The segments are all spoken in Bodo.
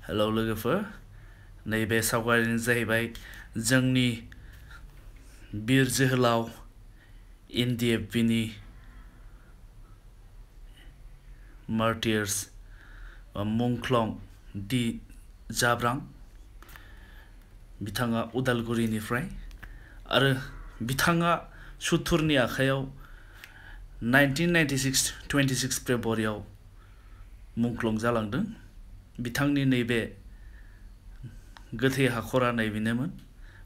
हेलौ लोगोफोर नैबे सावगारिनि जाहैबाय जोंनि बिर जोहोलाव एनडिएफबिनि मार्टियार्स मुंख्लं दि जाब्रां बिथाङा उदालगुरिनिफ्राय आरो बिथाङा सुथुरनि आखायाव 1996 26 फेब्रुवारियाव मुंख्लं जालांदों बिथांनि नैबे गोथै हाखरा नैबेनोमोन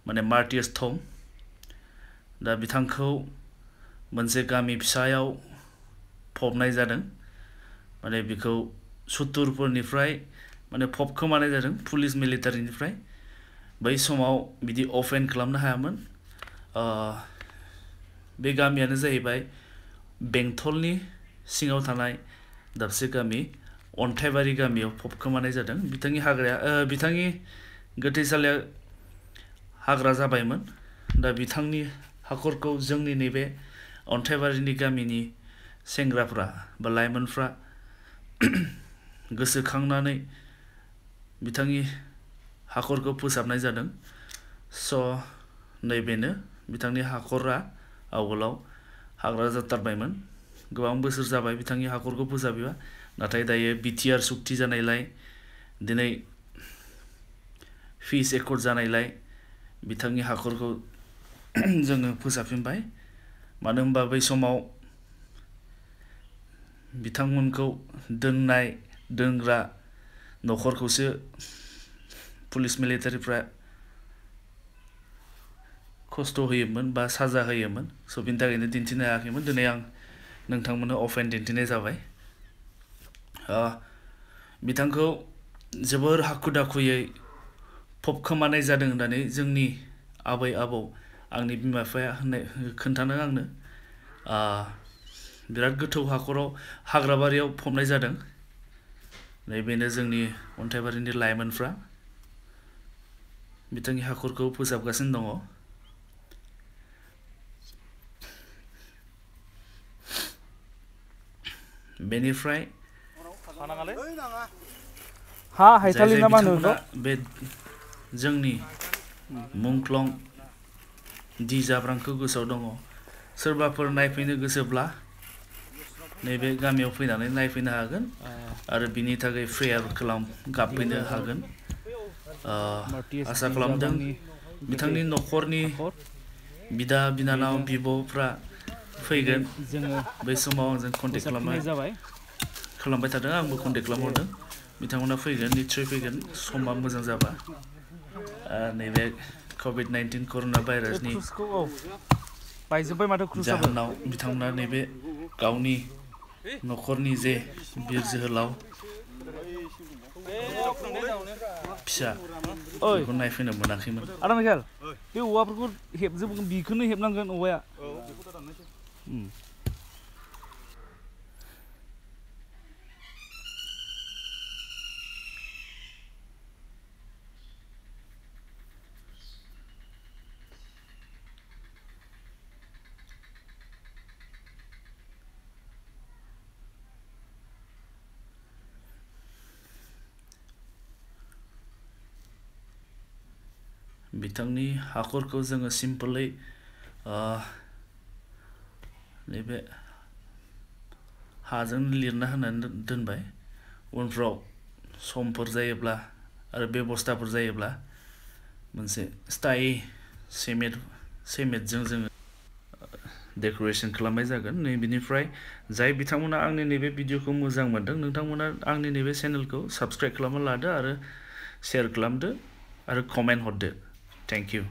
माने मार्टियार्स थं दा बिथांखौ मोनसे गामि फिसायाव फबनाय जादों माने बिखौ सुथुरफोरनिफ्राय माने फबखोमानाय जादों पुलिस मिलिटारिनिफ्राय बै समाव बिदि अफेन खालामनो हायामोन बे गामियानो जाहैबाय बेंटलनि सिङाव थानाय दाबसे गामि अन्थाइबारि गामियाव फबखोमानाय जादों बिथांनि गोथैसालिया हाग्रा जाबायमोन दा बिथांनि हाखरखौ जोंनि नैबे अन्थाइबारिनि गामिनि सेंग्राफ्रा बा लाइमोनफ्रा गोसोखांनानै बिथांनि हाखरखौ फोसाबनाय जादों स' नैबेनो बिथांनि हाखरा आवगोलाव हाग्रा जाथारबायमोन गोबां बोसोर जाबाय बिथांनि हाखरखौ फोसाबिया नाथाय दायो बिटिआर सुक्ति जानायलाय दिनै पिस एकर्ड जानायलाय बिथांनि हाखरखौ जोङो फोसाबफिनबाय मानो होनबा बै समाव बिथांमोनखौ दोनग्रा न'खरखौसो पुलिस मिलिटारिफ्रा खस्थ' होयोमोन बा साजा होयोमोन स' बिनि थाखायनो दिन्थिनो हायाखैमोन दिनै आं नोंथांमोननो अफेन दिन्थिनाय जाबाय बिथांखौ जोबोर हाखु दाखुयै फबखोमानाय जादों होननानै जोंनि आबै आबौ आंनि बिमा बिफाया खोन्थानो आंनो बिराद गोथौ हाखराव हाग्राबारियाव फबनाय जादों नैबेनो जोंनि अन्थाइबारिनि लाइमोनफ्रा बिथांनि हाखरखौ फोसाबगासिनो दङ बेनिफ्राय बे जोंनि मुंख्लं दि जाब्रांखौ गोसोआव दङ सोरबाफोर नायफैनो गोसोब्ला नैबे गामियाव फैनानै नायफैनो हागोन आरो बिनि थाखाय प्रेयार गाबफैनो हागोन आसा खालामदों बिथांनि न'खरनि बिदा बिनानाव बिब'फ्रा फैगोन बै समाव आंजों कन्टेक्ट खालामबाय थादों आंबो कन्टेक्ट खालामहरदों बिथांमोना फैगोन निस्सय फैगोन समा मोजां जाबा नैबे COVID-19 कर'ना भाइरासनि जाहोनाव बिथांमोना नैबे गावनि न'खरनि जे बिर जोहोलाव फिसा बेखौ नायफैनो मोनाखैमोन आदा मिखाइल बे औवाफोरखौ बिखौनो हेबनांगोन औवाया बिथांनि हाखरखौ जोङो सिम्पलै नैबे हाजों लिरना होनानै दोनबाय उनफ्राव समफोर जायोब्ला आरो बेबस्थाफोर जायोब्ला मोनसे स्थायि सिमेन्टजों जोङो डेक'रेसन खालामनाय जागोन नैबेनिफ्राय जाय बिथांमोना आंनि नैबे भिडिअखौ मोजां मोनदों नोंथांमोना आंनि नैबे चेनेलखौ साबस्क्राइब खालामना लादो आरो शेयार खालामदो आरो कमेन्ट हरदो थेंक इउ